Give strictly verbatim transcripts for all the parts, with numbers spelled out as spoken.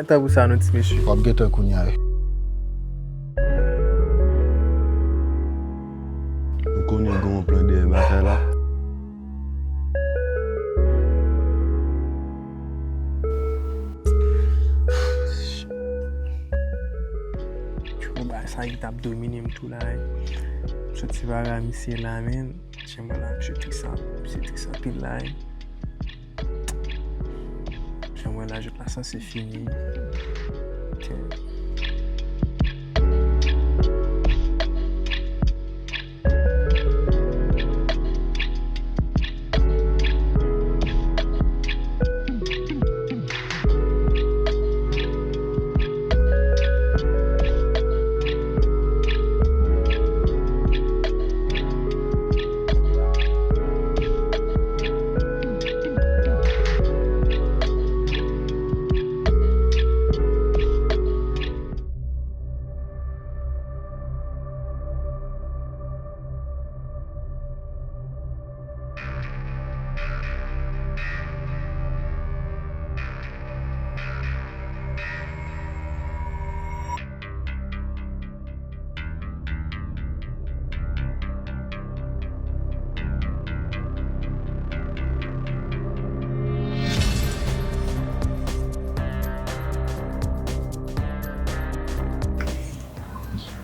Gentan pou sa non ti mesye. W ap gentan kounye a wi. M konnen gen yon plan dèyè batay la. Bon, bagay sa ki t ap domine m tou la wi. M soti pa misye la, men. Jan m wè la, misye tris, misye tris anpil la wi. Jan m wè la, jouk la sanse fini. Ok.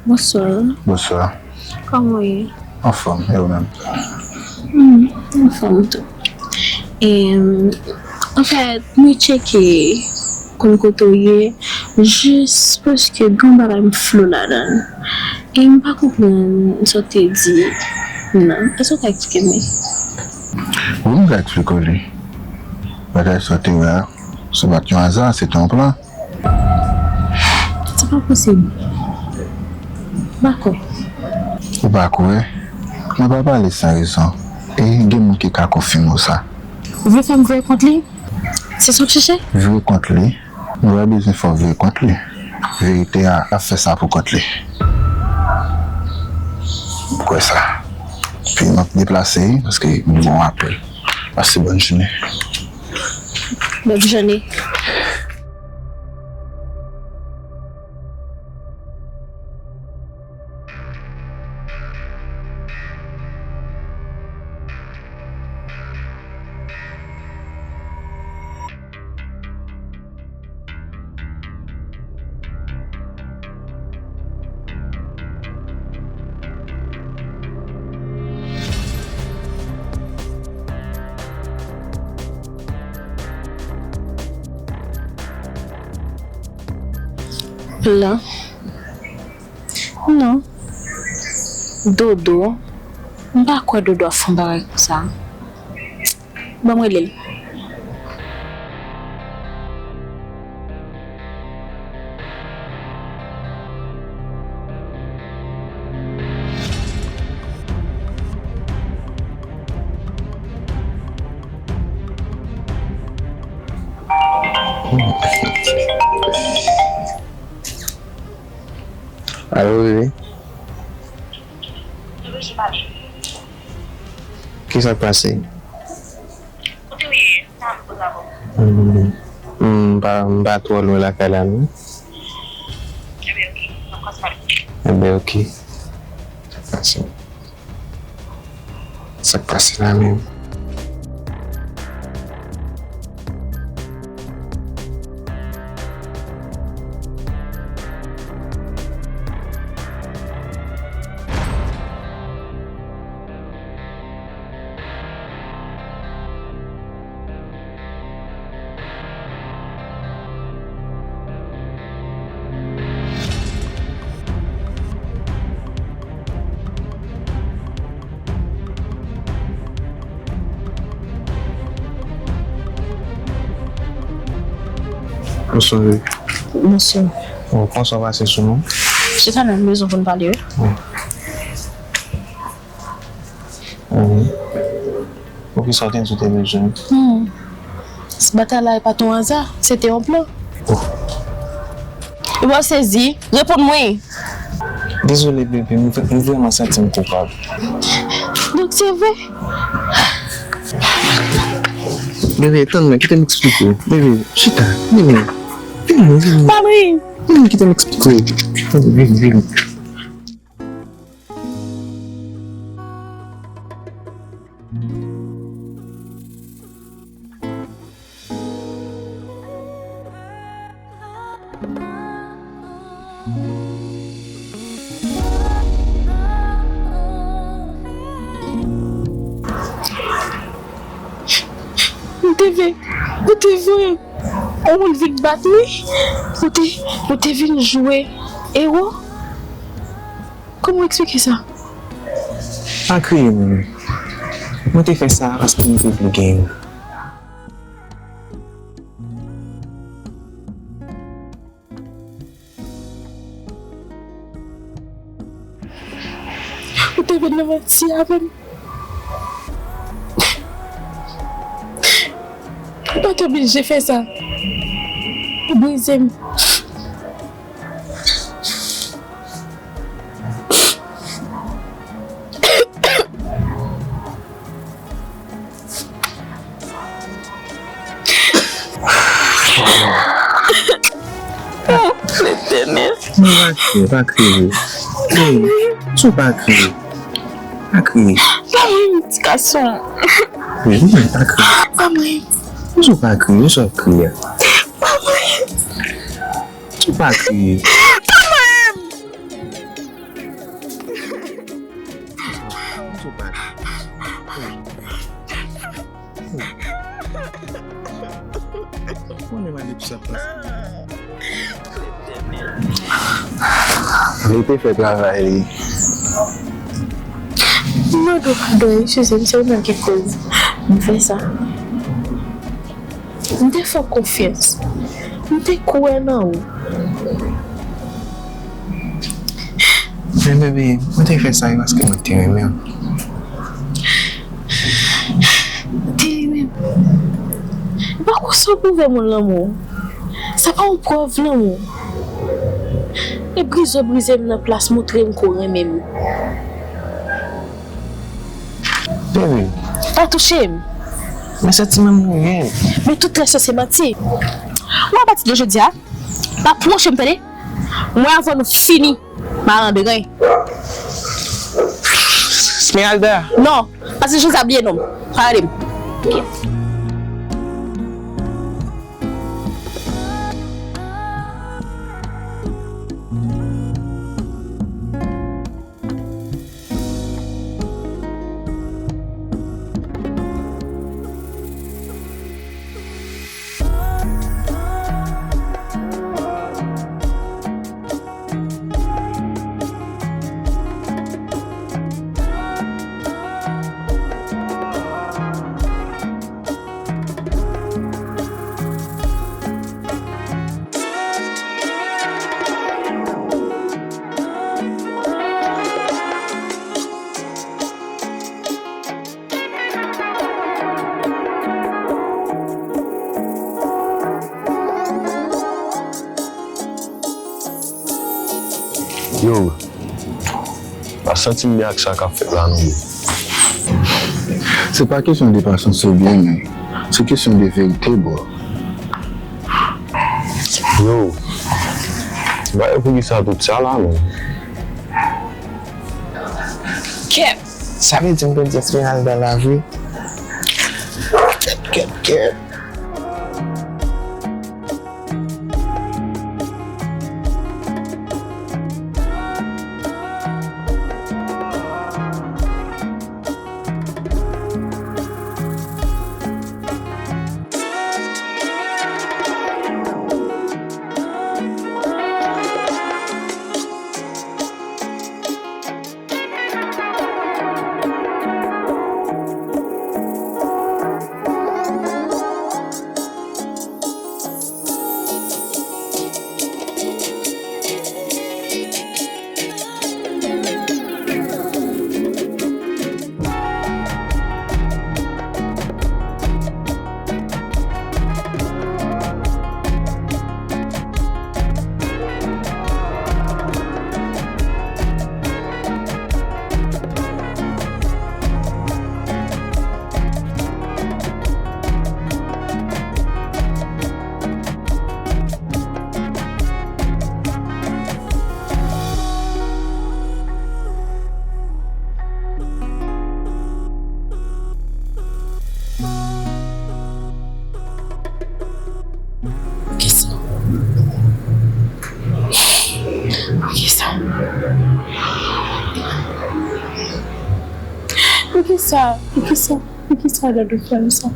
Bonswa. Bonswa. Kòman w ye? Anfòm, e ou menm? Hmm, anfòm tou. Em, anfèt, mwen tcheke konn kote w ye, jis paske gen yon bagay m flou ladan l. E m pa konprann sa w te di m nan. Èske w ka eksplike m li? Wi, m ka eksplike w li. Bagay sa w te wè a, se pa t yon aza, se te yon plan. Sa pa posib. M pa kwè. Ou pa kwè? Mwen pa pale san rezon. E gen moun ki ka konfime w sa. Ou vle fè m vire kont li? Se sa w ap chèche? Vire kont li? Mwen pa bezwen fè w vire kont li. Verite a ap fè sa pou kont li. M kwè sa. Epi m ap deplase, paske m gen yon apèl. Pase bòn jounen. Bòn jounen. Plan. Non. Dodo. M pa kwè Dodo ap fè yon bagay konsa. Ban m rele l. Alo, bebe. Kisa k pase? Kote w ye? Sa m poze avè w. Hmm, m pa, m pa twò lwen lakay la, non. Ebyen, oke. Mwen pral sale. Ebyen, oke. Sa k pase? Sa k pase la menm? Bonswa, bebe. Bonswa. Bon, kòman w pase sou nou? Se sa nou bezwen pou n pale, wi. Wi. Wi. Poukisa w te di w te bezwen m? Hmm. Batay la, e pa t yon aza, se te yon plan. Oh. Ou pa sezi? Reponn mwen. Dezole, bebe, m vrè-, m vrèman santi m koupab. Donk, se vre? Bebe, tann mwen, kite m eksplike w. Bebe, chita, bebe. Vini, vini. Pa mwen. Vini, kite m eksplike w. Vini, vini. M te vle, ou te voye yon moun vin bat mwen? Ou te, ou te vin jwe ewo? Kòman w eksplike sa? Pa kriye, Mimi. Mwen te fè sa paske mwen te vle genyen w. Ou te vin nan manti avè m. Ou pa t oblije fè sa. Ou brize m. Oh, Letènèl. Non, pa kriye, pa kriye. Hey, sou pa kriye. Pa kriye. Pa mwen, ti gason. Wi, wi, pa kriye. Pa mwen. Sou pa kriye, sou ap kriye. Pa mwen. Sou pa kriye. Pa mwen. Sou pa kriye. Konnen malè pou sa pase. Li te fè travay li. M mande w padon, eskize m, se ou menm ki koz m fè sa. M te fè w konfyans. M te kwè nan ou. Men bebe, mwen te fè sa e paske mwen te renmen w. Te renmen m. Ou pa konn sa w pwouve moun lanmou. Sa pa yon prèv lanmou. E brize w brize m nan plas montre m ke w renmen m. Bebe. Pa touche m. Men santiman m reyèl. Men tout rès yo se manti. Ou a pati de jodi a, pa pwoche m, tande? Mwen avè w nou fini, malandren. Esmeralda. Non, paske José a bliye non m. Pa rele m. Yo, pa santi m byen ak sa k ap fèt la non, bro. Se pa kesyon de pa santi w byen, men se kesyon de verite, bro. Yo, bagay poukisa tout sa la, menm? Kèt! Sa vle di m pèdi Esmeralda la vre? Kèt, kèt, kèt. Poukisa? Poukisa? Poukisa Dadou fè m sa?